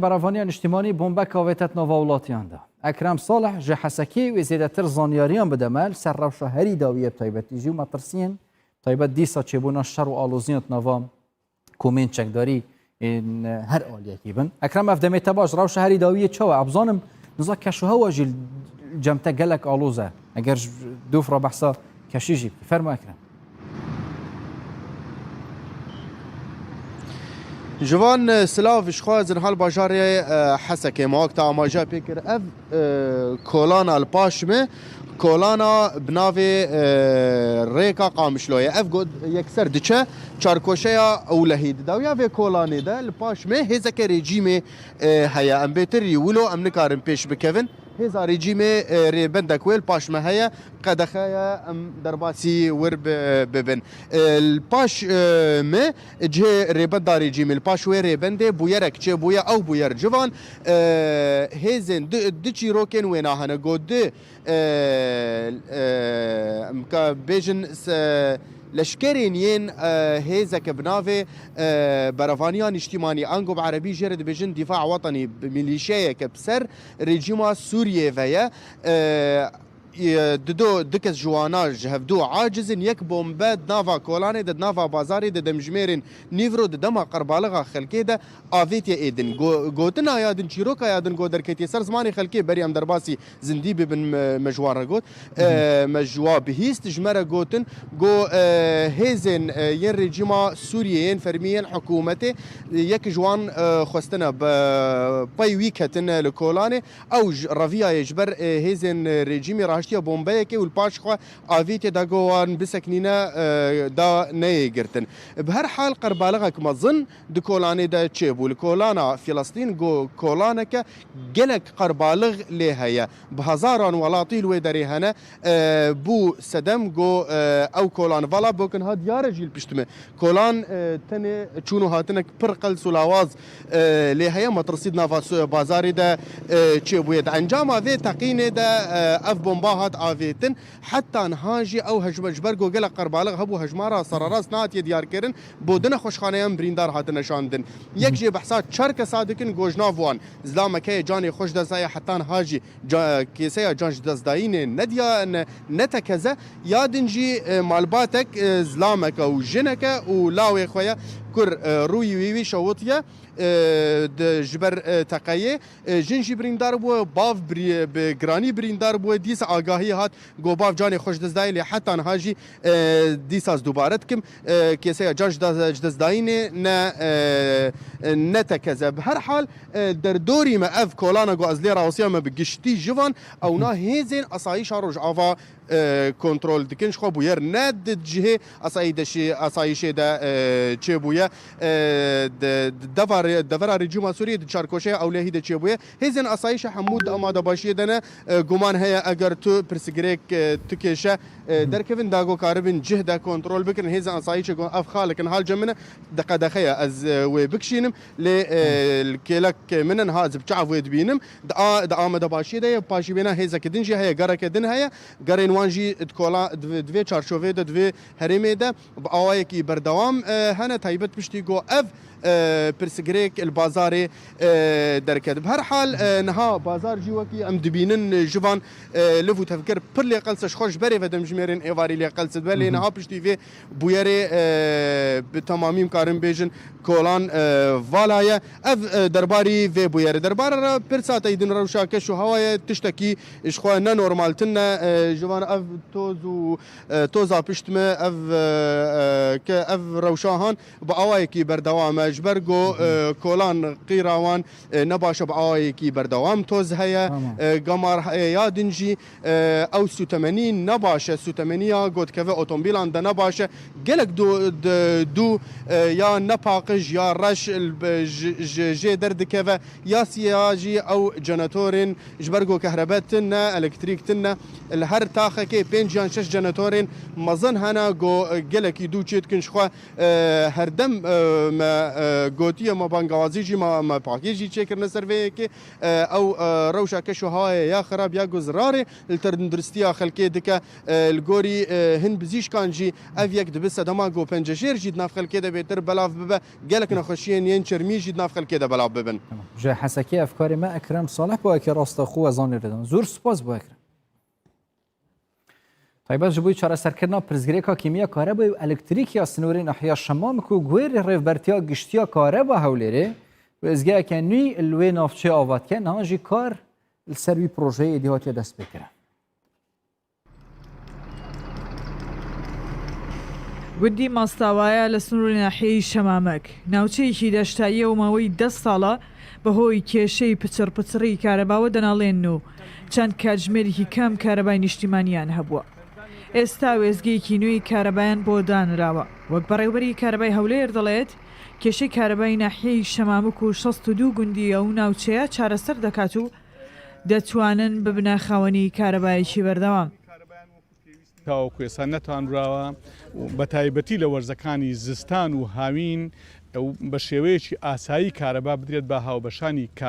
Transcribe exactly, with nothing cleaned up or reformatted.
Berevaniya niştimanî bombek avête di nava welatiyan de. Ekrem Salih ji Hesekê wê zêdetir zanyariyan bide me li ser rewşa herî dawiyê bi taybetî jî û metirsiyên taybet dîsa çêbûna şer û aloziyan di nava komên çekdarî ên her aliyekî bin. Ekrem, ev demê te baş, rewşa herî dawiyê çawa? Ez bizanim niza keş û hewa jî li cem te gelek aloz e. Eger ji dûf re behsa keşî jî bikî. Fermo Ekrem. Jivan, e, silav ji xwe, ez niha li bajarê, e, Hesekê me, wek te amaje pê kir. Ev, e, kolana li paş me, kolana bi navê, e, Rêka Qamişlo ye. Ev got yekser diçe çarkoşeya Ewlehî. Di dawiya vê kolanê de li paş me hêzeke rejîmê, e, heye. Em bêtir wilo em nikarin pêş bikevin. Hêza rejîmê, e, rêbendek wê li paş me heye, qedexe ye, em derbasî wir bi-, bibin. E, li paş, e, me cihê rêbenda rejîmê, li paş wê rêbendê bûyerek çêbûye, ew bûyer civan, e, hêzên du, du çîrokên wêna hene, got du, e, e, em ka bêjin se-, leşkerên yên, e, hêzeke bi navê, e, Berevaniya Niştimanî, ango bi erebî jê re dibêjin Dîfa Wetenî, bi milîşeyeke bi ser rejîma Sûriyê ve ye. E, e, dido, du kes ji wana ji hevdu aciz in, yek bombe di nava kolanê de, di nava bazarê de, demjimêrên nîvro di dema qerbalixa xelkê de avêtiye êdin. Go-, gotina ya din, çîroka ya din ku derketiye ser zimanê xelkê, berî em derbasî zindî bibin, me, me ji wan re got. E, me ji wa bihîst, ji me re gotin, got, e, hêzên, e, yên rejîma Sûriyê, yên fermî, yên hikûmetê, e, yek ji wan, e, xwestine be, pey wî ketine li kolanê. Ew ji, reviyaye ji ber, e, hêzên, e, rejîmê rahiştiye bombeyekê û li paş xwe avêtiye da got wan biseknîne, e, da neyê girtin. Bi her hal qerbalixek mezin di kolanê de çêbû. Li kolana Filistîn got kolaneke gelek qerbalix lê heye. Bi hezaran welatî li wê derê hene, e, bû sedem got, e, ew kolan vala bokin ha diyar e jî li pişt me. Kolan, e, tenê çûn û hatinek pir qels û lawaz, e, lê heye, metirsî di nava su-, bazarê de, e, çêbûye. Di encama vê teqînê de, e, ev bomba hat avêtin. Heta niha jî ew hejma-, ji ber ku gelek qerbalix hebû, hejmara sererast nehatiye diyarkirin, bo du nexweşxaneyan birîndar hatine şandin. Yek jê behsa çar kesa dikin, got ji nav wan zilamek heye canê xwe ji dest daye, heta niha jî ca-, kêseya can ji dest dayînê nediya-, ne-, netekeze. Ya din jî, e, malbatek, e, zilameke û jineke û lawê xwe ye, kur, e, rûyî wî wî şewitiye, e, di, ji ber, e, teqeyê. E, jin jî birîndar bûye, bav birî-, bi giranî birîndar bûye. Dîsa agahî hat, got bav canê xwe ji dest dayê, lê heta niha jî, e, dîsa ez dubare dikim, e, kêseya can ji da-, ji dest dayînê ne, e, e, netekeze. Bi her hal, e, derdorî me ev kolana ku ez lê rawesiya me bi giştî ji van, ewna hêzên asayîşa Rojava, e, kontrol dikin. Ji xwe bûyer ne di cihê asayî deşî-, asayîşê de, e, çêbûye. E, di, di deva rê-, devera rejîma Sûriyê di çarkoşeya Ewlehî de çêbûye. Hêzên asayîşê hemû di amadebaşiyê de ne. E, guman heye eger tu pirsgirêk, e, tu kêşe, e, derkevin, da got karibin cih de kontrol bikirin. Hêzên asayîşê got ev xalikin hal cem min e, di qedexe ye, ez, e, wê bikişînim. Lê, e, li kêlek min e, niha ez bi çav wê dibînim. Di a-, di amadebaşiyê de ye, paşî wêna hêzeke din jî heye, gereke din heye. Gerên wan jî di kola-, di vê, di vê çarçovê de, di vê herêmê de bi awayekî berdewam, e, hene, taybet piştî ku ev, e, pirsgirêk li bazarê, e, derket. Bi her hal, e, niha bazar jî wekî em dibînin, e, ji van, e, liv û tevkir pir lê qels e, ji xwe ji berê ve demjimêrên êvarî lê qels dibe, lê niha piştî vê bûyerê, e, bi temamî em karin bêjin kolan, e, vala ye. Ev, e, derbarî vê bûyerê. Derbara re pirsa te yî din rewşa keş û hewa ye, tiştekî ji xwe ne normal tune, e, ji van ev toz û, e, toza pişt me, ev, e, e, ke ev rewşa han bi awayekî berdewam e. Ji ber ku, e, kolan qîra wan, e, ne baş e, bi awayekî berdewam toz heye, e, gamar heye, ya din jî, e, ew sûtemenî ne baş e, sûtemeniya gotkeve otomobîlan de ne baş e. Gelek du, d-, dû, e, ya nepaqij ya reş l-, b-, ji, ji, jê derdikeve. Ya siya jî ew jenetorên ji ber ku kehrebe tune, elektrîk tune, li her taxekê pênc yan şeş jenetorên mezin hene ku gelekî dû çê dikin ji xwe, e, herdem, e, me, E, gotiye me bangawazî jî, me, me pakê jî çêkirine ser vê yekê. E, ew, e, rewşa keş û hawayê ya xirab ya ku zirarê li tenduristiya xelkê dike. E, li gorî, e, hin bizîşkan jî ev yek dibe sedema ku pencejêr jî di nav xelkê de bêtir belav bibe. Gelek nexweşiyên yên çermî jî di nav xelkê de belav bibin. Ji Hesekê ev karê me Ekrem Salih bo yekê rasta xwe wezanê re dan. Zor spas bo Ekrem. Taybet ji bo çareserkirina pirsgirêka kêmiya karebayê û elektrîkê ya sînorê nahiya Şemamik û guhêrê rêvbertiya giştiya kareba Hewlêrê, wêzgeheke nû li wê navçeyê ava dike, niha jî kar li ser wî projeyê êdî hatiye destpêkirin. گوندی ماستاوایە لە سنووری ناحیەی شەمامەک. ناوچەیەکی دەشتاییە و ماوەی دە ساڵە بەهۆی کێشەی پچڕ پچڕی کارەباوە دەناڵێن و چەند کاتژمێرێکی کەم کارەبای نیشتیمانیان هەبووە. ئێستا وێزگەیەکی نوێی کارەبایان بۆ دانراوە. وەک بەڕێوەبەری کارەبای هەولێر دەڵێت، کێشەی کارەبای ناحیەی شەمامک و شەست و دوو گوندی ئەو ناوچەیە چارەسەر دەکات و دەتوانن ببنە خاوەنی کارەبایەکی بەردەوام. تاوەکو ئێستا نەتوانراوە و بە تایبەتی لە وەرزەکانی زستان و هاوین و بە شێوەیەکی ئاسایی کارەبا بدرێت بە هاوبەشانی کار.